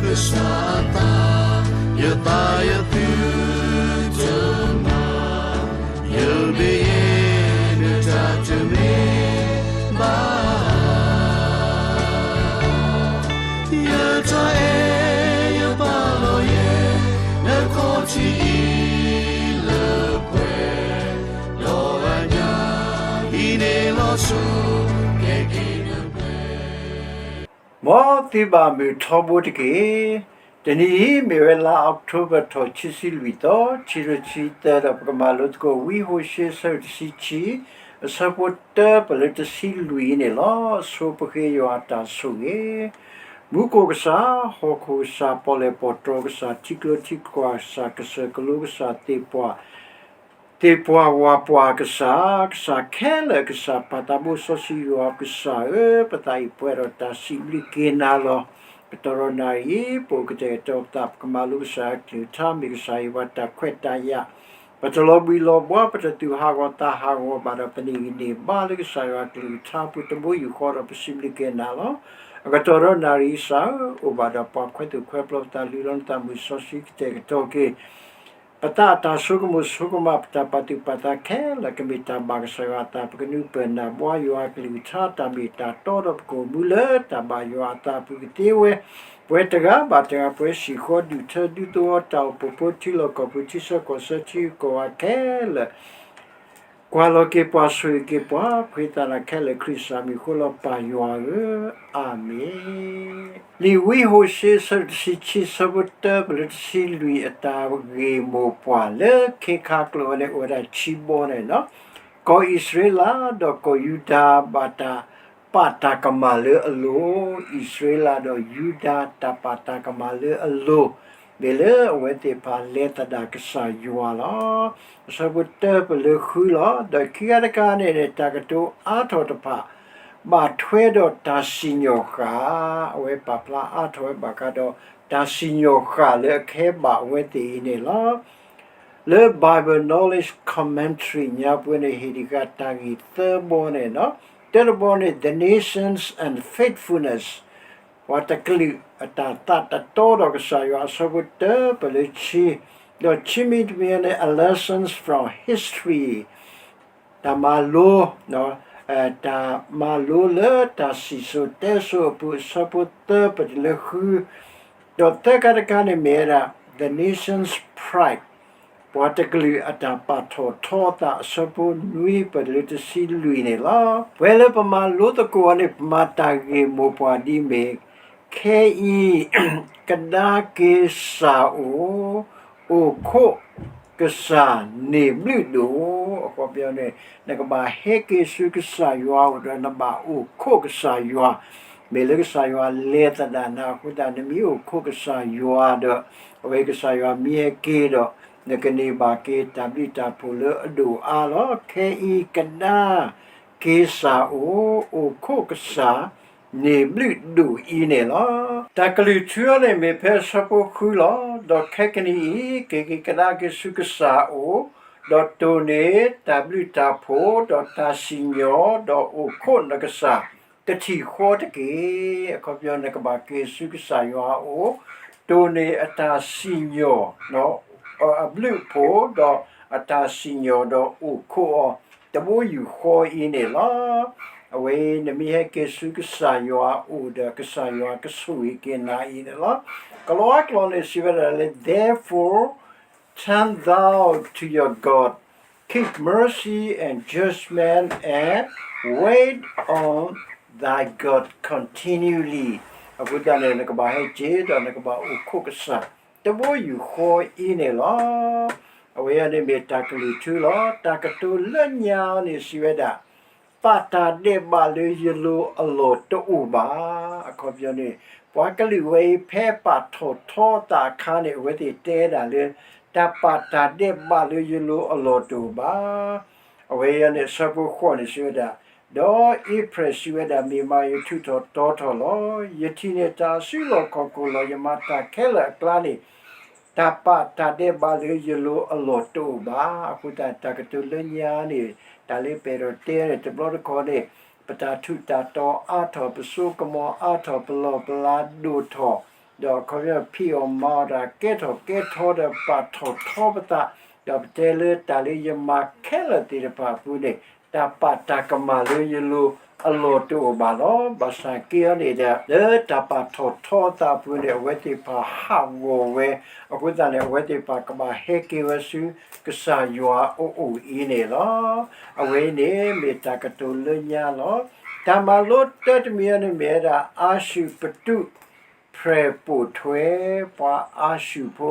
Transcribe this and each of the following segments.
ကစၢ်အသး, ယသးယသုတမၤ, ယမ့ၢ်ယဲ နတၢ်တမ့ၢ်ဘၣ် ယတၢ်အဲၣ်ယပာ်လီၤယဲ နခီၣ်ထံးအံၤလၢပှဲၤ, ဒီးအညၣ်အံၤန့ၣ်လီၤဆီ ကဲက့ၤနပှဲၤ မ်သုဘၣ်မုာ်ထီဘိတက့ၢ်. တနံၤအံၤမ့ၢ်ဝဲလါအီးကထိဘၢၣ် ထီၣ်ခံဆံလွံၢ်သီ, ခံကထိခံဆံသၢ ဒီးပကမၤလိသကိး ဝံဟိၤၡ့ အဆၢဒိၣ်တဆံခံ, အဆၢဖိတၢပလၢတဆံလွံၢ်န့ၣ်လီၤ. ဆိပဃ့ယွၤအတၢ်ဆိၣ်ဂ့ၤ. မူခိၣ်ကစၢ်, ဟီၣ်ခိၣ်ကစၢ်, ပီၣ်လဲၣ်ပီၣ်တြီၤကစၢ်, ထံကျိထံကွၢ်ကစၢ်, ကစၢၢ်ကလိကစၢ်, သ့ၣ်ပှၢ် သ့ၣ်ပှၢ်ဝၣ်ပှၢ်ကစၢ်, ကစၢ်ခဲလၢာ်ကစၢ်, ပၢ်သးဘိစီဆှံယွၤကစၢ်ဧၢ, ပသးအံၤပှဲၤဒီးတၢ်စံးဘျုးက့ၤနၤလီၤ. ကတီၢ်ဒီးနၣ်ရံၣ်အံၤ ပအိၣ်ကတဲာ်ကတီၤပသး ပကမၤလိကစၢ်ယွၤကလုၢ်ကထါ မ့ၢ်ကစၢ်ယွၤတၢ်ခွဲးတၢ်ယာ်, ပတလီၤဘှံးလီၤဘှါ ပတသူၣ်ဟးဂီၤသးဟးဂီၤဘၣ်ဒီး ပန့ၢ်ဂံၢ်န့ၢ်ဘါလၢကစၢ်ယွၤကလုၢ်ကထါအပူၤ တဘိယူၢ်ဃီဒီး ပစံးဘျုးက့ၤနၤလီၤ. အကတီၢ်ဒီးနၣ်ရံၣ်အံၤ ကစၢ်ဧၢ, အိၣ်ဘၣ်ဒီးပှၤခွဲးသူၣ်ခွဲးပျီ ပသးလုၢ်လီၤနသးမုၢ်စီဆှံ ကတဲာ်ကတီၤက့ၤ ပသးအတၢ်ဆိကမိၣ်ဆိကမး ပတၢ်ပာ်သူၣ်ပာ်သးခဲလၢာ် ကမ့ၢ်တၢ်ဘၣ်ကစၢ်ယွၤအသး ပကနုာ်ပၢၢ်နၢ်ဘှါယွၤအကလုၢ်ကထါ တၢ်မ့ၢ်တၢ်တီဒီး ပကအိၣ်မူလၢတၢ်ဘၣ်ယွၤအသးအပူၤကသ့ဝဲ, ပှဲၤတဂၤဘၣ်တဂၤ ပှဲၤစံၣ်ဃီ ဒူၣ်ထၢဒူသဝီ တၢ်အိၣ်ဖှိၣ်ဖိ ထံလီၢ်ကီၢ်ပူၤ ထံဆၢကီၢ်ဆၢ ထံဂုၤကီၢ်ဂၤခဲလၢာ် ကွၢ်လီၤက့ၤပှၤ ဆိၣ်ဂ့ၤက့ၤပှၤ ပဃ့သးနာ်ခဲလၢာ် ခရံာ်စၢ်မံၤအဃိလီၤ ပၢ်ယွၤဧၢ, အၤမ့ၣ်. လံာ်ဝံဟိၤၡ့ အဆၢဒိၣ်တဆံခံ အဆၢဖိတၢပလၢတဆံလွံၢ် အတၢ်ဂ့ၢ်မိၢ်ပှၢ်လၢ ခဲခါကျိာ်ဝဲန့ၣ် အိၣ်ဝဲဒၣ်ခံဘီန့ၣ်လီၤ. ကီၢ်အံၣ်စရ့လးဒီးကီၢ်ယူဒၤ ဘၣ်တၢ်ပာ်တၢ်ကမၣ်လၢအလိၤ, အံၣ်စရ့လးဒီးယူဒၤ တၢ်ပာ်တၢ်ကမၣ်လၢအလိၤ မ့ၢ်လၢအဝဲသ့ၣ်တဖၣ်လဲၤသဒၣ်ကစၢ်ယွၤလီၤ. အဆၢဖိတၢပလၢဃုလီၤ. ဒီးခံဂၤတခါန့ၣ်န့ၣ် တၢ်ကတိၤအါထီၣ်တဖၣ် ဘၣ်ထွဲဒီးတၢ်စံၣ်ညီၣ်ဃၣ်, အဝဲပာ်ဖျါအါထီၣ်ဝဲဘၣ်ဃးဒီး တၢ်စံၣ်ညီၣ်ဃၣ်လၢအကဲဘၣ်အဝဲသ့ၣ်အံၤန့ၣ်လီၤ. လၢ Bible Knowledge Commentary ညါပှဲၤန့ၣ် ဟ့ၣ်တဂၤတၢ်ဂ့ၢ်သၢဘီန့ၣ်လီၤ. တၢတဘီန့ၣ် The Nations and Faithfulness ပှၤတကလုာ်အတၢ်သးတတီဒီးကစၢ်ယွၤ အဆၢဖိတၢပလၢဆံ, ဒီးခံမံၤတမံၤန့ၣ် A Lessons from History တၢ်မၤလိ တၢ်မၤလိလၢတၢ်စံၣ်စိၤတဲစိၤအပူၤ အဆၢဖိသၢပတလၢဃု, ဒီးသၢခါတခါန့ၣ်မ့ၢ်ဝဲဒၣ် The Nation's Pride ပှၤတကလုာ်အတၢ်ပာ်ထီၣ်ထီအသး အဆၢဖိနွံပတလၢတဆံလွံၢ်န့ၣ်လီၤ. ပှဲၤလၢပမၤလိသကိးအီၤန့ၣ် ပမၤတၢ်ဂ့ၢ်မိၢ်ပှၢ်ဒ်အမ့ၢ် ခဲအံၤ ကဒါက့ၤစၢ်အိၣ်, အိၣ်ခိးကစၢ်န့ၢ်ဘျုးဒိၣ်, အခီပညီန့ၣ် နကဘၣ်ဟဲက့ၤဆူကစၢ်ယွၤအအိၣ်ဒီးနဘၣ်အိၣ်ခိးကစၢ်ယွၤ, မ့ၢ်လၢကစၢ်ယွၤလဲၤသဒၣ်နၤအဃိသတး နမ့ၢ်အိၣ်ခိးကစၢ်ယွၤဒီး အဝဲကစၢ်ယွၤမ့ၢ်ဟဲက့ၤဒီး နကန့ၢ်ဘၣ်က့ၤတၢ်ဘျုးတၢ်ဖှိၣ်လၢအဒိၣ်အါလီၤ. ခဲအံၤကဒါက့ၤစၢ်အိၣ်, အိၣ်ခိးကစၢ်န့ၢ်ဘျုးဒိၣ်အံၤန့ၣ်လီၤ. တၢ်ကလုၢ်ထူအီၤန့ၣ်မ့ၢ်ဖဲအဆၢဖိဃုလီၤ. ဒီးခဲကနံၣ်အံၤ က့ၤကဒါက့ၤဆူကစၢ်အအိၣ်, ဒီးတိၢ်န့ၢ်တၢ်ဘျုးတၢ်ဖှိၣ်, ဒီးတၢ်စံၣ်ညီၣ်, ဒီးအိၣ်ခိးနကစၢ် တထံၣ်ဃီတက့ၢ်. အခီပညီနကဘၣ်က့ၤဆူကစၢ်ယွၤအအိၣ်, တိၢ်န့ၢ်အတၢ်စံၣ်ညီၣ် အဘျုးအဖှိၣ် ဒီးအတၢ်စံၣ်ညီၣ်ဒီးအိၣ်ခိးအီၤ တဘိယူၢ်ဃီအံၤန့ၣ်လီၤ. အဝဲနမ့ၢ်ဟဲက့ၤဆူကစၢ်ယွၤအအိၣ်ဒီး ကစၢ်ယွၤကဆိၣ်ဂ့ၤက့ၤနၤအံၤန့ၣ်လီၤ. ကလံးကျိာ်န့ၣ်စံးဝဲဒၣ်လၢ Therefore turn thou to your God, keep mercy and judgment and wait on thy God continually. အဃိသတးန့ၣ် နကဘၣ်ဟဲက့ၤဒီးနကဘၣ်အိၣ်ခိးကစၢ် တဘိယူၢ်ဃီအံၤန့ၣ်လီၤ. အဝဲအံၤန့ၣ်မ့ၢ်တၢ်ကလုၢ်ထူလီၤ. တၢ်ကတိၤလၢညါန့ၣ်စံးဝဲဒၣ် ပာ်တၢ်ဒဲးဘးလၢယလိၤအလီၢ်တအိၣ်ဘၣ်. အခီပညီန့ၣ် ပှၤကလုာ်ဝဲအံၤ ဖဲပာ်ထီၣ်ထီအသးအခါန့ၣ် အဝဲသ့ၣ်တဲဒၣ်လၢ တၢ်ပာ်တၢ်ဒဲးဘးလၢယလိၤအလီၢ်တအိၣ်ဘၣ်. အဝဲအံၤန့ၣ် အဆၢဖိဃိးန့ၣ်စံးဝဲဒၣ်, ဒီးအ့ဖြဲၣ်စံးဝဲဒၣ်, မ့ၢ်မးယထုးထီၣ်တီထီၣ်လီၤ. ယထံၣ်န့ၢ်တၢ်အစုလီၢ်ခီၣ်ခိၣ်လီၤ. ယမၤတၢ်ခဲလၢာ်အကျါန့ၣ် တၢ်ပာ်တၢ်ဒဲးဘးလၢယလိၤအလီၢ်တအိၣ်ဘၣ်. အဃိသတး တၢ်ကတိၤလၢညါန့ၣ် တၢ်လၢပအဲၣ်ဒိးတဲန့ၣ် တဘျီတခီၣ်န့ၣ် ပတၢ်ထူးတၢ်တီၤအါထီၣ်, ပစိကမီၤအါထီၣ်, ပလီၢ်ပလၤဒိၣ်ထီၣ် ဒီးအခီပညီဖံးအီၣ်မၤအီၣ်တၢ် ကဲထီၣ်ကဲထီဒီးပာ်ထီၣ်ထီပသး, ဒီးပတဲလၢတၢ်လၢယမၤခဲလၢာ်သ့ၣ်တဖၣ်အပူၤန့ၣ် တၢ်ပာ်တၢ်ကမၣ်လၢယလိၤအလီၢ်တအိၣ်ဘၣ်လီၤ. ဘၣ်ဆၣ်က့အီၤန့ၣ်ဒီး လၢတၢ်ပာ်ထီၣ်ထီအသးအပူၤန့ၣ် အဝဲသ့ၣ်တဖၣ်ဟးဂီၤဝဲ, အဃိသတးန့ၣ် အဝဲသ့ၣ်တဖၣ်ကဘၣ်ဟဲက့ၤဝဲဆူ ကစၢ်ယွၤအအိၣ်အံၤန့ၣ်လီၤ. အဝဲအံၤန့ၣ်မ့ၢ်တၢ်ကတိၤလၢညါလီၤ. တၢ်မၤလိတၢတမံၤအံၤန့ၣ်မ့ၢ်ဝဲဒၣ် အၤၡူၢ်ပတူး ဖရဲၣ်ပိာ်ထွဲ ပှၤအၤၡူၢ်ဖိ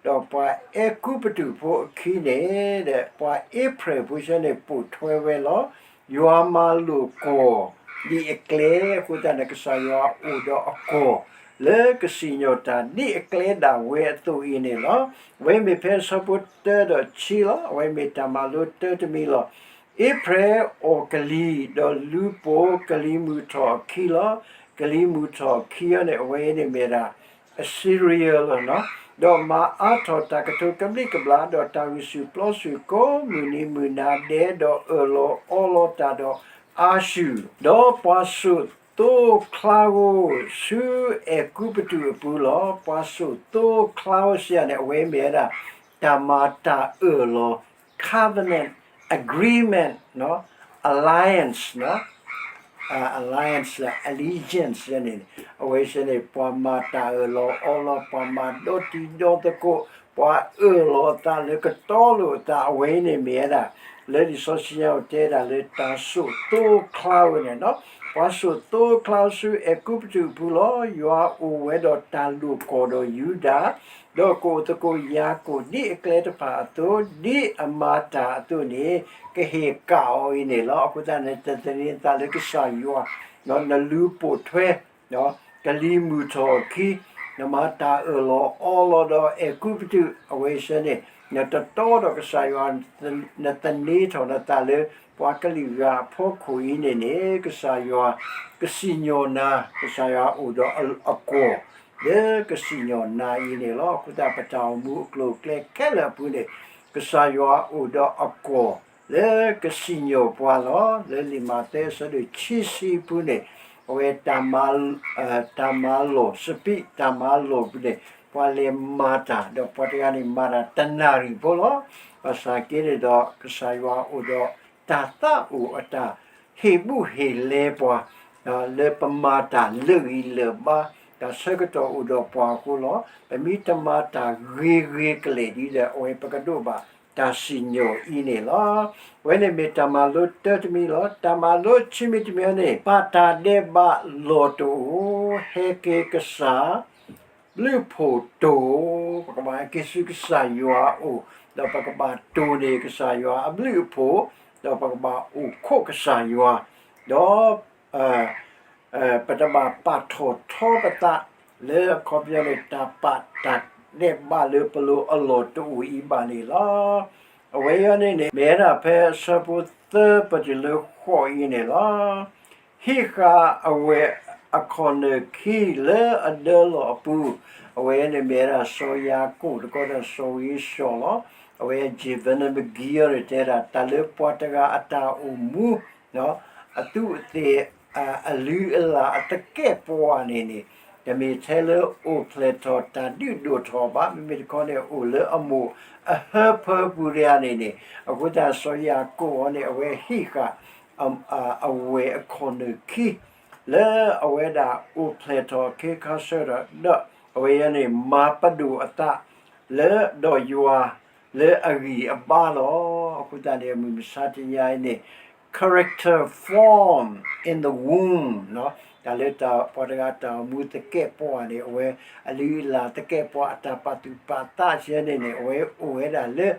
ဒီးပှၤအဲၤကူပတူးဖိအခံန့ၣ် ဒီးပှၤအ့ဖြဲၣ်ဖိဆၢန့ၣ်ပိာ်ထွဲဝဲလီၤ. ယွၤမၤလိာ်ကွီၢ်ဒ်အကျဲ, အဃိသတးန့ၣ် ကစၢ်ယွၤအိၣ်ဒီးအကွီၢ် လၢကစံၣ်ညီၣ်တၢ်ဒ်အကျဲဒၣ်ဝဲအသိးအံၤန့ၣ်လီၤ. အဝဲမ့ၢ်ဖဲဆၢဖိတၢဒီးခံလီၤ. အဝဲမ့ၢ်တၢ်မၤလိတၢတမံၤလီၤ. အ့ဖြဲၣ်အီၣ်ကလံၤ ဒီးလူၤပိာ်ကလံၤမုၢ်ထီၣ်အခံလီၤ. ကလံၤမုၢ်ထီၣ်အခံအံၤန့ၣ် အဝဲန့ၣ်မ့ၢ်ဒၣ် အ့စံရံယါလီၤ. ဒီးမၤအါထီၣ်တၢ်ကတိၤကဘျံးကဘျၣ် ဒီးတၢ်ဂုာ်ဆူၣ်ပျီဆူၣ်ကိးမုၢ်နံၤမုၢ်နၤဒဲး ဒီးအၢၣ်လီၤအီလီၤတၢ်ဒီးအၤၡူၢ်, ဒီးပှၤစိာ်သိချါဧိၤ ဆူအဲၤကူပတူးအပူၤလီၤ. ပှၤစိာ်သိချါဧိၤစံးယၤန့ၣ် အဝဲမ့ၢ်ဝဲဒၣ် တၢ်မၤတၢ်အၢၣ်လီၤ covenant, agreement, alliance, alliance လၢ allegiance န့ၣ် အဝဲစ့ၢ်န့ၣ် ပှၤမၤတၢ်အၢၣ်လီၤအီလီၤ ပှၤမၤဒီတံၤဒီသကိး ပှၤအၢၣ်လီၤအသးလၢကတီလိာ်အသး အဝဲအံၤန့ၣ်မ့ၢ်ဝဲဒၣ် လၢလံာ်စီဆှံညါအိၣ်တဲဒၣ်လၢတၢ်စိာ်သိချါဧိၤန့ၣ်လီၤ. ပှၤစိာ်သိချါဧိၤဆူအဲၤကူပတူးအပူၤလီၤ. ယွၤအိၣ်ဝဲဒီးတၢ်လိာ်ကွီၢ်ဒီးယူဒၤ ဒီးကအိၣ်သကိးယၤကိာ်ဒ်အကျဲတဖၣ်အသိး ဒ်အမၤတၢ်အသိးန့ၣ် ကဟ့ၣ်ကၣ်အီၤအံၤန့ၣ်လီၤ. အဃိသတးန့ၣ် တသန့ၤသးလၢကစၢ်ယွၤ နလူၤပိာ်ထွဲ ကလံၤမုၢ်ထီၣ်အခံ နမၤတၢ်အၢၣ်လီၤအီလီၤဒီးအဲၤကူပတူး အဝဲစ့ၢ်န့ၣ် နတတီဒီးကစၢ်ယွၤ နသန့ၤထီၣ်နသးလၢ ပှၤကလုာ်ဂၤအဖီခိၣ်အံၤန့ၣ်န့ၣ် ကစၢ်ယွၤ ကစံၣ်ညီၣ်နၤ ကစၢ်ယွၤအိၣ်ဒီးအကွီၢ် လၢကစံၣ်ညီၣ်နၤအံၤန့ၣ်လီၤ. အဃိသတးပတၢ်အိၣ်မူအကျိၤအကျဲခဲလၢာ်အပူၤန့ၣ် ကစၢ်ယွၤအိၣ်ဒီးအကွီၢ် လၢကစံၣ်ညီၣ်ပှၤလီၤ. လၢလံာ်မးသဲအဆၢဒိၣ်ခံဆံအပူၤန့ၣ် အဝဲ တၢ်မၤလိာ်စပံး တၢ်မၤလိာ်ပူၤန့ၣ် ပှၤလဲၤမၤတၢ် ဒီးပှၤတဂၤန့ၣ်မၤတၢ်တနၣ်ရံၣ်ဖိလီၤ. ဘၣ်ဆၣ်က့န့ၣ်ဒီး ကစၢ်ယွၤအိၣ်ဒီးတၢ်သးအိၣ်အတၢ် ဟ့ၣ်ဘူၣ်ဟ့ၣ်လဲပှၤ လၢပမၤတၢ်လၢာ်ဂံၢ်လၢာ်ဘါ တၢ်ဆၢကတီၢ်အိၣ်ဒီးပှၤအဃိလီၤ. ပမ့ၢ်တမၤတၢ်ဂ့ၤဂ့ၤကလဲာ်ဒ်ဒီး အဝဲပကဒိးဘၣ်တၢ်စံၣ်ညီၣ်အံၤန့ၣ်လီၤ. အဝဲန့ၣ်မ့ၢ်တၢ်မၤလိတၢတမံၤလီၤ. တၢ်မၤလိခံမံၤတမံၤန့ၣ် ပာ်တၢ်ဒဲးဘးလီၢ်တအိၣ် ဟဲက့ၤကစၢ် ဘျုးဖှိၣ်တိၢ်, ပကဘၣ်ဟဲက့ၤဆူကစၢ်ယွၤအအိၣ်, ဒီးပကဘၣ်တိၢ်န့ၢ်ကစၢ်ယွၤအဘျုးအဖှိၣ်, ဒီးပကဘၣ်အိၣ်ခိးကစၢ်ယွၤ, ဒီး ပတဘၣ်ပာ်ထီၣ်ထီပသး လၢအခီပညီန့ၣ် တၢ်ပာ်တၢ်ဒဲးဘးလၢပလိၤအလီၢ်တအိၣ်အံၤဘၣ်န့ၣ်လီၤ. အဝဲအံၤန့ၣ်န့ၣ် မ့ၢ်ဝဲဒၣ်ဖဲအဆၢဖိသၢပတုၤလၢဃိးအံၤန့ၣ်လီၤ. ဟံးဃာ်အဝဲၢ်အခီၣ်နၢၣ်ခံလၢအဒၢလီၢ်အပူၤ, အဝဲန့ၣ်မ့ၢ်ဝဲဒၣ်စီၤယၤကိာ်တခီဒီးစီၤဧ့ၡီၤလီၤ. အဝဲ Jevon McGee န့ၣ် တဲဒၣ် တၢ်လၢပှၤတဂၤအတၢ်အိၣ်မူ အသူးအသ့ၣ် အလုၢ်အလၢ်အသကဲးပဝးန့ၣ်န့ၣ် တမ့ၢ်ထဲလၢအိၣ်ဖျဲၣ်ထီၣ်တၢ်ဒုးဒိၣ်ထီၣ်ဘၣ်, မ့မ့ၢ်တခီန့ၣ် အိၣ်လၢအမိၢ်အဟၢဖၢပူၤတဂၤန့ၣ်န့ၣ်, အဃိသတးစီၤယၤကိာ်အံၤန့ၣ် အဝဲဟံးဃာ် အဝဲၢ်အခီၣ်နၢၣ်ခံ လၢအဝဲဒၣ်အိၣ်ဖျဲၣ်ထီၣ်အခ့အခါဆၢဒီး ဒီးအဝဲအံၤန့ၣ် မၤပဒိၣ်အသး လၢဒီးယွၤ လၢအဂံၢ်အဘါလီၤ. အဃိသတးန့ၣ် မုၢ်မဆါတနံၤအံၤန့ၣ် character form in the womb တၢ်လၢပှၤတဂၤတၢ်အိၣ်မူသကဲးပဝးန့ၣ် အဝဲအလုၢ်အလၢ်သကဲးပဝးအတၢ်ပာ်သူၣ်ပာ်သးစ့ၢ်န့ၣ်န့ၣ် အဝဲအိၣ်ဝဲဒၣ်လၢ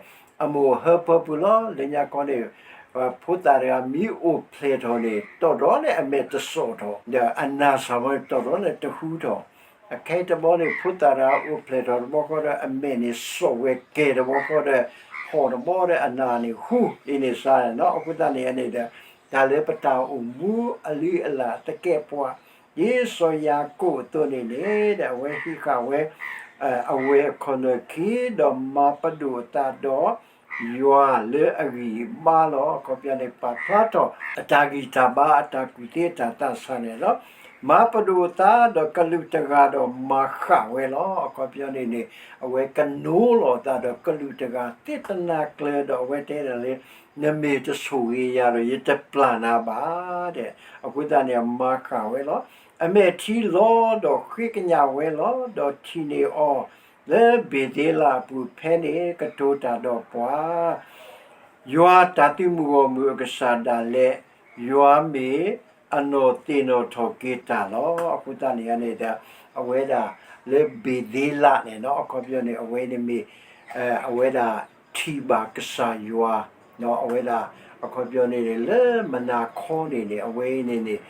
အမိၢ်အဟၢဖၢပူၤလီၤ. လၢညါခီန့ၣ် ဖိသၣ်တဂၤမ့ၢ်အိၣ်ဖျဲၣ်ထီၣ်န့ၣ် တီၢ်ဒီးလၢအမဲာ်တစီၣ်ထီၣ်, ဒီးအနၢ်ဆၢမ့ၢ်တီၢ်ဒီးလၢတဟူထီၣ်, အခဲအံၤတဘျီန့ၣ် ဖိသၣ်တဂၤအိၣ်ဖျဲၣ်ထီၣ်တဘျီဃီဒီး အမဲာ်န့ၣ်စီၣ်ဝဲကဲတဘျီဃီဒီး ဟီၣ်တဘျီဒီးအနၢ်န့ၣ်ဟူ ဒ်န့ၣ်စ့ၢ်န့ၣ်လီၤ. အဃိသတးန့ၣ်န့ၣ်ဒီး တၢ်လၢပတၢ်အိၣ်မူအလုၢ်အလၢ်သကဲးပဝး ဒ်စီၤယၤကိာ်အသိးန့ၣ်န့ၣ် ဒီးအဝဲဟံးဃာ်ဝဲ အဝဲၢ်အခီၣ်နၢၣ်ခံ ဒီးမၤပဒိၣ်အသးဒီး ယွၤလၢအဂံၢ်အဘါလီၤ. အခီပညီန့ၣ် ပာ်ဖျါထီၣ်အတၢ်ဂံၢ်တၢ်ဘါ အတၢ်ကူၣ်သ့အတၢ်သးဆးန့ၣ်လီၤ. မၤပဒိၣ်အသးဒီးကလူးတဂၤဒီးမၤဃၣ်ဝဲလီၤ. အခီပညီန့ၣ်န့ၣ် အဝဲကနိးလီၤအသးဒီးကလူးတဂၤသ့ၣ်တနၤကျၢၤဒီးအဝဲတဲဒၣ်လၢ နမ့ၢ်တဆိၣ်ဂ့ၤယၤဒီး ယတပျၢ်နၤဘၣ် တဲ, အဃိသတးန့ၣ် အမၤဃၣ်ဝဲလီၤ. အမဲာ်ထံလီၤဒီးဃ့ကညးဝဲလီၤ. ဒီးထံၣ်န့ၢ်အီၤလၢဘ့ၤသ့လးအပူၤဖဲန့ၣ် ကတိၤတၢ်ဒီးပှၤ ယွၤတၢ်သုးမုၢ်ဂီၢ်မုၢ်အကစၢ်ဒၣ်လဲာ် ယွၤမ့ၢ်အနီၢ်သ့ၣ်နီၣ်ထီၣ်က့ၤတၢ်လီၤ. အဃိသတးန့ၣ်န့ၣ်ဒီး အဝဲဒၣ်လၢဘ့ၤသ့လးန့ၣ်နီၤ အခီပညီန့ၣ် အဝဲန့ၣ်မ့ၢ် အဝဲဒၣ်ထံၣ်ဘၣ်ကစၢ်ယွၤ အဝဲဒၣ် အခီပညီန့ၣ်န့ၣ် လၢမုၢ်နၤခီန့ၣ်န့ၣ် အဝဲအံၤန့ၣ်န့ၣ်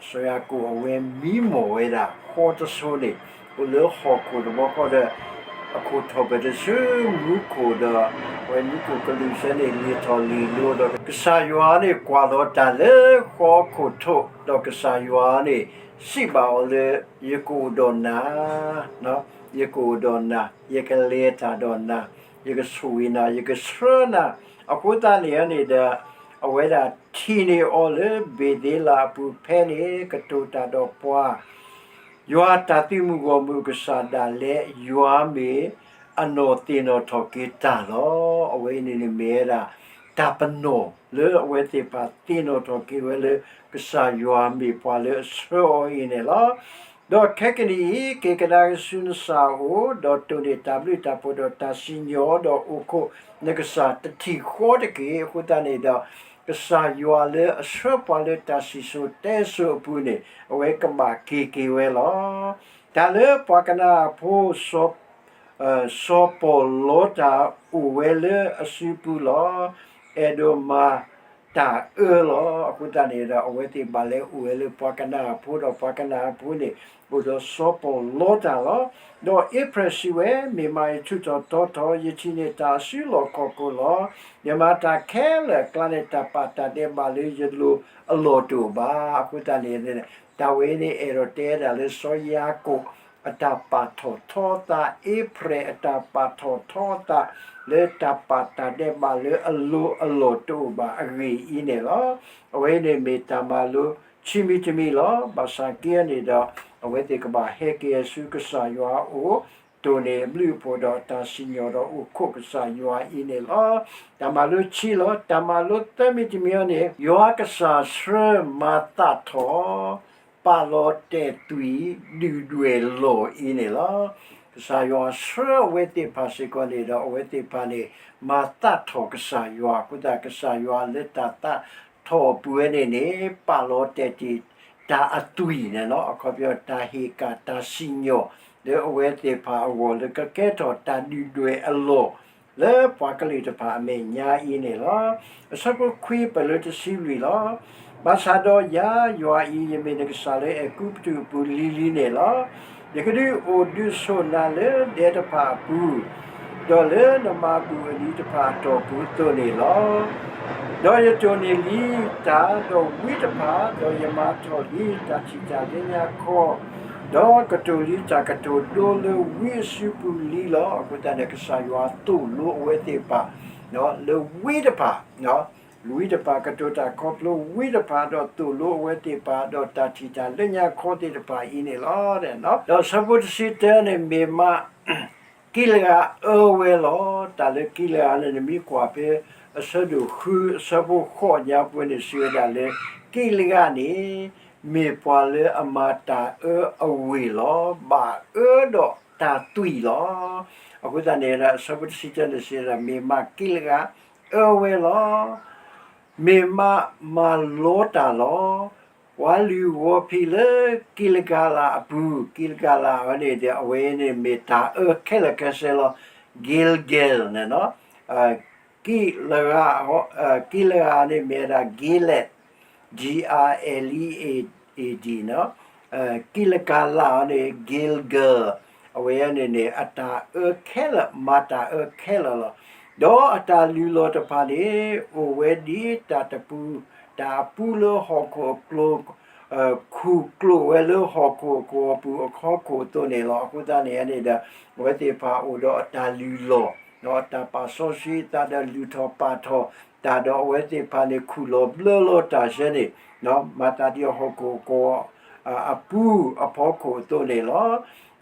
စီၤယၤကိာ်အဝဲမံမီၢ်ဝဲဒၣ်ဃီတစိၤန့ၣ် အိၣ်လၢဟီၣ်ခိၣ်တဘျီဃီဒီး အခိၣ်ထီၣ်ပၢၢ်တဆၢ မူခိၣ်ဒီး အဝဲမူခိၣ်ကလူးဆၢန့ၣ် လံာ်ထီၣ်လံာ်လိၤဒီး ကစၢ်ယွၤန့ၣ်ကွၢ်လီၤတၢ်လၢဃီခိၣ်ထိး ဒီးကစၢ်ယွၤန့ၣ် စံးဘၣ်အီၤလၢ ယကအိၣ်ဒီးနၤ ယကအိၣ်ဒီးနၤ, ယကလဲၤတၢ်ဒီးနၤ, ယကဆိၣ်ဂ့ၤနၤ, ယကဆှၢနၤ, အဃိသတးန့ၣ်န့ၣ်ဒီး အဝဲဒၣ်ထံၣ်န့ၢ်အီၤလၢဘ့ၤသ့လးအပူၤဖဲန့ၣ် ကတိၤတၢ်ဒီးပှၤ ယွၤတၢ်သုးမုၢ်ဂီၢ်မုၢ်အကစၢ်ဒၣ်လဲာ် ယွၤမ့ၢ်အနီၢ်သ့ၣ်နီၣ်ထီၣ်က့ၤတၢ်လီၤ. အဝဲအံၤန့ၣ်န့ၣ်မ့ၢ်ဝဲဒၣ် တၢ်ပနီၣ်လၢအဝဲသ့ၣ်တဖၣ်သ့ၣ်နီၣ်ထီၣ်က့ၤဝဲလၢ ကစၢ်ယွၤမ့ၢ်ပှၤလၢအဆှၢအီၤအံၤန့ၣ်လီၤ. ဒီးခဲကနံၣ်အံၤ က့ၤကဒါက့ၤဆူနစၢ်အအိၣ်, ဒီးတိၢ်န့ၢ်တၢ်ဘျုးတၢ်ဖှိၣ်ဒီးတၢ်စံၣ်ညီၣ်ဒီးအိၣ်ခိးနကစၢ်တထံၣ်ဃီတက့ၢ်. အဃိသတးန့ၣ်ဒီး ကစၢ်ယွၤလၢအဆှၢပှၤလၢတၢ်စံၣ်စိၤတဲစိၤအပူၤန့ၣ် အဝဲကဘၣ်က့ၤက့ၤဝဲလီၤ. တၢ်လၢပှၤကနၤအဖိ စီၤပီၣ်လီတၢ်အိၣ်ဝဲလၢအစုပူၤလီၤ. အဲၣ်ဒိးမၤတၢ်အၢလီၤ. အဃိသတးန့ၣ်ဒီး အဝဲသ့ၣ်ဘၣ်လဲၤအိၣ်ဝဲလၢပှၤကနၤအဖိဒီးပှၤကနၤအဖိန့ၣ် အိၣ်ဒီးစီၤပီၣ်လီတၢ်လီၤ. ဒီးအ့ဖြဲၣ်စံးဝဲ, မ့ၢ်မးယထူးထီၣ်တီထီၣ်, ယထံၣ်န့ၢ်တၢ်အစုလီၢ်ခီၣ်ခိၣ်လီၤ. ယမၤတၢ်ခဲလၢာ်အကျါန့ၣ် တၢ်ပာ်တၢ်ဒဲးဘးလၢယလိၤအလီၢ်တအိၣ်ဘၣ်. အဃိသတးန့ၣ် တၢ်ဝဲန့ၣ်အဲၣ်ဒိးတဲဒၣ်လၢစီၤယၤကိာ် အတၢ်ပာ်ထီၣ်ထီအသး အ့ဖြဲၣ်အတၢ်ပာ်ထီၣ်ထီအသး လၢတၢ်ပာ်တၢ်ဒဲးဘးလၢအလိၤအလီၢ်တအိၣ်ဘၣ်အဂ့ၢ်အံၤန့ၣ်လီၤ. အဝဲန့ၣ်မ့ၢ်တၢ်မၤလိဆံးမံၤတမံၤလီၤ. ဘၣ်ဆၣ်က့န့ၣ်ဒီး အဝဲသ့ၣ်ကဘၣ်ဟဲက့ၤဆူကစၢ်ယွၤအအိၣ် တိၢ်န့ၢ်အဘျုးအဖှိၣ်ဒီးတၢ်စံၣ်ညီၣ်ဒီးအိၣ်ခိးကစၢ်ယွၤအံၤန့ၣ်လီၤ. တၢ်မၤလိဆံးလီၤ. တၢ်မၤလိသၢမံၤတမံၤအံၤန့ၣ် ယွၤကစၢ်ဆှၢမၤသးထီၣ် ပာ်လီၤတဲာ်သွံၣ်ဒုၣ်ဒွဲၣ်လီၢ်အံၤန့ၣ်လီၤ. ကစၢ်ယွၤဆှၢအဝဲသ့ၣ်တဖၣ်စ့ၢ်ကီးန့ၣ်ဒီး အဝဲသ့ၣ်တဖၣ်န့ၣ် မၤသးထီၣ်ကစၢ်ယွၤ အဃိသတးကစၢ်ယွၤလၢတၢ်သးထီၣ်အပူၤဝဲန့ၣ်န့ၣ် ပာ်လီၤတဲာ်တ့ၢ် တၢ်အသွံၣ်န့ၣ်လီၤ. အခီပညီတၢ်ဟ့ၣ်ကၣ်တၢ်စံၣ်ညီၣ် လၢအဝဲသ့ၣ်တဖၣ်အဂီၢ်လၢကကဲထီၣ်တၢ်ဒုၣ်ဒွဲၣ်အလီၢ် လၢပှၤကလုာ်တဖၣ်အမဲာ်ညါအံၤန့ၣ်လီၤ. အဆၢဖိခွံပၢၢ်လၢတဆံလွံၢ်လီၤ. ဘၣ်ဆၣ်ဒီးယၤ ယွၤအံၤ ယမ့ၢ်နကစၢ်လၢအဲၤကူပတူးအပူၤလံၤလံၤန့ၣ်လီၤ. ယကဒုးအိၣ်ဒုးဆိးနၤလၢဒဲတဖၣ်အပူၤ, ဒီးလၢနမၤဘူၣ်အလံၤတဖၣ်အတီၢ်ပူၤအသိးန့ၣ်လီၤ. ဒီးယတိၢ်န့ၢ်လံတၢ်ဒီးဝံတဖၣ်, ဒီးယမၤထီၣ်လံတၢ်ထံၣ်တၢ်လၢညါခီ, ဒီးကတိၤလံတၢ်ကတိၤဒိလၢဝံအစုပူၤလံလီၤ. အဃိသတးန့ၣ် ကစၢ်ယွၤသိၣ်လိအဝဲသ့ၣ်တဖၣ် လၢဝံတဖၣ်, ဝံတဖၣ်ကတိၤတၢ်ခီဖျိဝံတဖၣ် ဒီးသိၣ်လိအဝဲသ့ၣ်တဖၣ် ဒီးတၢ်ထံၣ်တၢ်လၢညါခီသ့ၣ်တဖၣ်အံၤန့ၣ်လီၤ. ဒီးဆၢဖိတဆံတၢန့ၣ် မ့ၢ်မး ကံလၤအၢဝဲလီၤ. တၢ်လၢကံလၤန့ၣ် နမ့ၢ်ကွၢ်ဖဲအဆၢဒိၣ်ဃု အဆၢဖိဃိးညါပူၤန့ၣ် စံးဝဲဒၣ်လၢ ကံလၤန့ၣ် မ့ၢ်ပှၤလၢအမၤတၢ်အၢအဝ့ၢ်လီၤ. ဘၣ်အၢဒီးတၢ်သွံၣ်လီၤ. အဃိသတးန့ၣ် အဆၢဖိတဆံတၢန့ၣ် စံးဝဲဒၣ် မ့ၢ်မးကံလၤအၢဝဲလီၤ. မ့ၢ်မးမၤလီတၢ်လီၤ. ပှၤလုၢ်ဂီၤဖံးလၢကံလၤလးအပူၤ, ကံလၤလးအဝဲန့ၣ်ဒီး အဝဲန့ၣ်မ့ၢ်တၢ်အၢခဲလၢာ်ခဲဆ့လီၤ. Gilgal န့ၣ်လီၤ. ကံလၤ, ကံလၤန့ၣ်မ့ၢ်ဝဲဒၣ် Gilead, G I L E A D န့ၣ်လီၤ. ကံလၤလးအဝဲန့ၣ် Gilgal အဝဲန့ၣ်န့ၣ် အတၢ်အၢခဲလၢာ် မၤတၢ်အၢခဲလၢာ်လီၤ. ဒီးအတၢ်လုၢ်လီၢ်တဖၣ်န့ၣ် အိၣ်ဝဲဒ်တၢ်တပူၤ, တၢ်အပူလၢဟီၣ်ခိၣ်အကျိၤ, ခူၣ်ကျိာ်ဝဲလၢဟီၣ်ခိၣ်အကဝီၤပူၤအခီခိၣ်အသိးန့ၣ်လီၤ. အဃိသတးန့ၣ်န့ၣ်ဒီး အဝဲသ့ၣ်တဖၣ်အိၣ်ဒီးအတၢ်လုၢ်လီၢ်, ဒီးအတၢ်ပာ်စီဆှံအသးဒီးလုၢ်ထီၣ်ပာ်ထီၣ်တၢ်ဒီးအဝဲသ့ၣ်တဖၣ်န့ၣ် ခူၣ်လီၤဘျၢလီၤတၢ်ဆၢန့ၣ် မၤသးဒ်အဟီၣ်ခိၣ်အကဝီၤ အပူၤအဖီခိၣ်အသိးန့ၣ်လီၤ.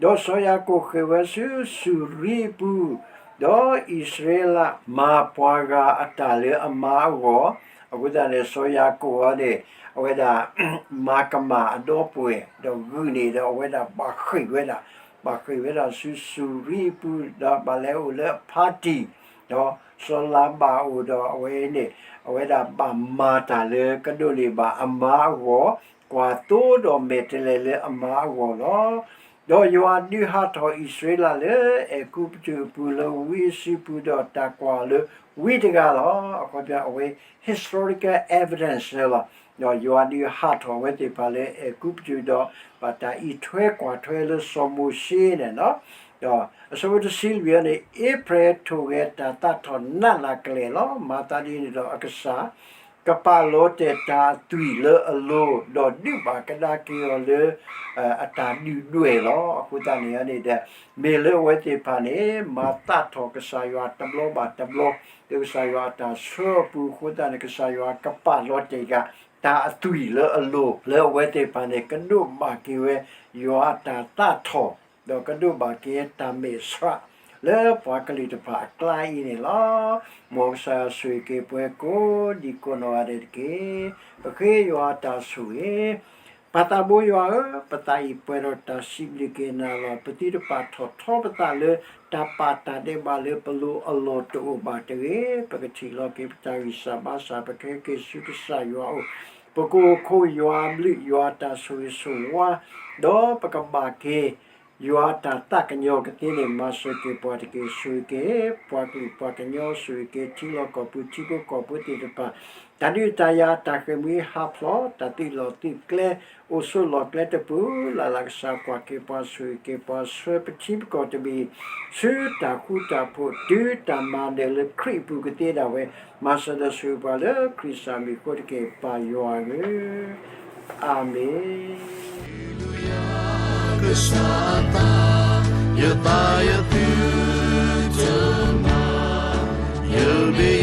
ဒီးစီၤယၤကိာ်ဃ့ၢ်ဝဲဆူစူၤရံအပူၤ, ဒီးအံၣ်စရ့လးမၤပှၤဂၤအတၢ်လၢအမါအဂီၢ်, အဃိသတးန့ၣ် စီၤယၤကိာ်အံၤန့ၣ် အဝဲဒၣ် မၤကမၣ်အဒီပုၢ်ဝဲၢ် ဒီးဂုာ်န့ၣ်ဒီးအဝဲဒၣ်ဘၣ်ဃ့ၢ်ဝဲဒၣ်, ဘၣ်ဃ့ၢ်ဝဲဒၣ်ဆူစူၤရံအပူၤ ဒီးဘၣ်လဲၤအိၣ်လၢအဖါတံၢ်, ဒီးစီၤလၤဘၣ်အိၣ်ဒီးအဝဲန့ၣ် အဝဲဒၣ်ဘၣ်မၤတၢ်လၢကဒိးန့ၢ်ဘၣ်အမါအဂီၢ်, ကွၢ်သိဒီးမဲာ်တဲးလဲးလၢအမါအဂီၢ်လီၤ. ဒီးယွၤဒုးဟးထီၣ်အံၣ်စရ့လးလၢအဲၤကူပတူးအပူၤလၢဝံအစုပူၤ ဒီးတၢ်ကွၢ်အီၤလၢဝံတဂၤလီၤ. အခီပညီအဝဲ historical evidence န့ၣ်လီၤ. ဒီးယွၤဒုးဟးထီၣ်အဝဲသ့ၣ်တဖၣ်လၢအဲၤကူပတူး ဒီးဘၣ်တၢ်အံးထွဲကွၢ်ထွဲလၢစီၤမိၤၡ့န့ၣ်လီၤ. ဒီးအဆၢဖိတဆံလွံၢ်အံၤန့ၣ် အ့ဖရဲးထိၣ်ဂဲၤတၢ်သးထီၣ်နးနးကလဲာ်လီၤ. မၤသးဒ်န့ၣ်ဒီးအကစၢ် ကပာ်လီၤတဲာ်တၢ်အသွံၣ်လၢအလိၤ, ဒီးဒုးဘၣ်ကဒါက့ၤအီၤလၢ အတၢ်ဒုၣ်ဒွဲၣ်လီၤ. အဃိသတးန့ၣ်န့ၣ်ဒီး မ့ၢ်လၢအဝဲသ့ၣ်တဖၣ်န့ၣ် မၤသးထီၣ်ကစၢ်ယွၤတဘျီဘၣ်တဘျီ လၢကစၢ်ယွၤအတၢ်ဆှၢအပူၤအဃိသတးန့ၣ် ကစၢ်ယွၤကပာ်လီၤတဲာ်က့ၤ တၢ်အသွံၣ်လၢအလိၤ လၢအဝဲသ့ၣ်တဖၣ်န့ၣ် ကဒိးဘၣ်က့ၤဝဲ ယွၤအတၢ်သးထီၣ် ဒီးကဒိးဘၣ်က့ၤတၢ်မဲာ်ဆှး လၢပှၤကလုာ်တဖၣ်အကျါအံၤန့ၣ်လီၤ. မ်ကစၢ်ယွၤဆိၣ်ဂ့ၤက့ၤပှၤကိးဒံကိးနီၢ်ဂၤဒဲးတက့ၢ်. ပဃ့ယွၤအတၢ်ဆိၣ်ဂ့ၤ ပၢ်သးဘိယွၤဧၢ, ပသးအံၤပှဲၤဒီးတၢ်စံးဘျုးက့ၤနၤလီၤ. ပသုတပာ်ထီၣ်ထီပသးလၢ တၢ်ပာ်တၢ်ဒဲးဘးလၢပလိၤအလီၢ်တအိၣ်ဘၣ်တဂ့ၤ. ပကထံၣ်လီၤက့ၤပတၢ်ဂံၢ်စၢ်ဘါစၢ် ပကဟဲက့ၤဆူကစၢ်ယွၤအအိၣ်, ပကအိၣ်ခိးယွၤအဘျုး ယွၤအတၢ်ဆိၣ်ဂ့ၤဆိၣ်ဝါ ဒီးပကဘၣ်က့ၤ ယွၤအတၢ်သးကညီၤကသ့န့ၣ် မၤစၢၤက့ၤပှၤတက့ၢ်. ဆိၣ်ဂ့ၤက့ၤ ပှၤကလုာ်ပှၤကညီ ဆိၣ်ဂ့ၤက့ၤထံလီၢ်ကီၢ်ပူၤ ထံဖိကီၢ်ဖိသ့ၣ်တဖၣ် တၢ်ဒုးတၢ်ယၤ တၢ်ဃ့ၢ်မှံဟးဖျိး တၢ်သုးလီၢ်သုးကျဲ အိၣ်ဆိးလီၢ်ကျဲတပူၤလၢ်လၢ် ကစၢ်ကွၢ်က့ၤပှၤ ဆိၣ်ဂ့ၤက့ၤပှၤ ဆှၢပထံပကီၢ်တမံၤ ဆူတၢ်ဃူတၢ်ဖိး တုၤတၢ်မၤနၢၤလၢခရံာ်အပူၤကသ့ဒၣ်ဝဲ မၤစၢၤဒီးဆိၣ်ဂ့ၤပှၤလၢခရံာ်စၢ်မံၤအဃိတက့ၢ် ပၢ်ယွၤဧၢ, အၤမ့ၣ်. ကစၢ်အသး ယသးယသုတမၤ, ယဘ့ၣ်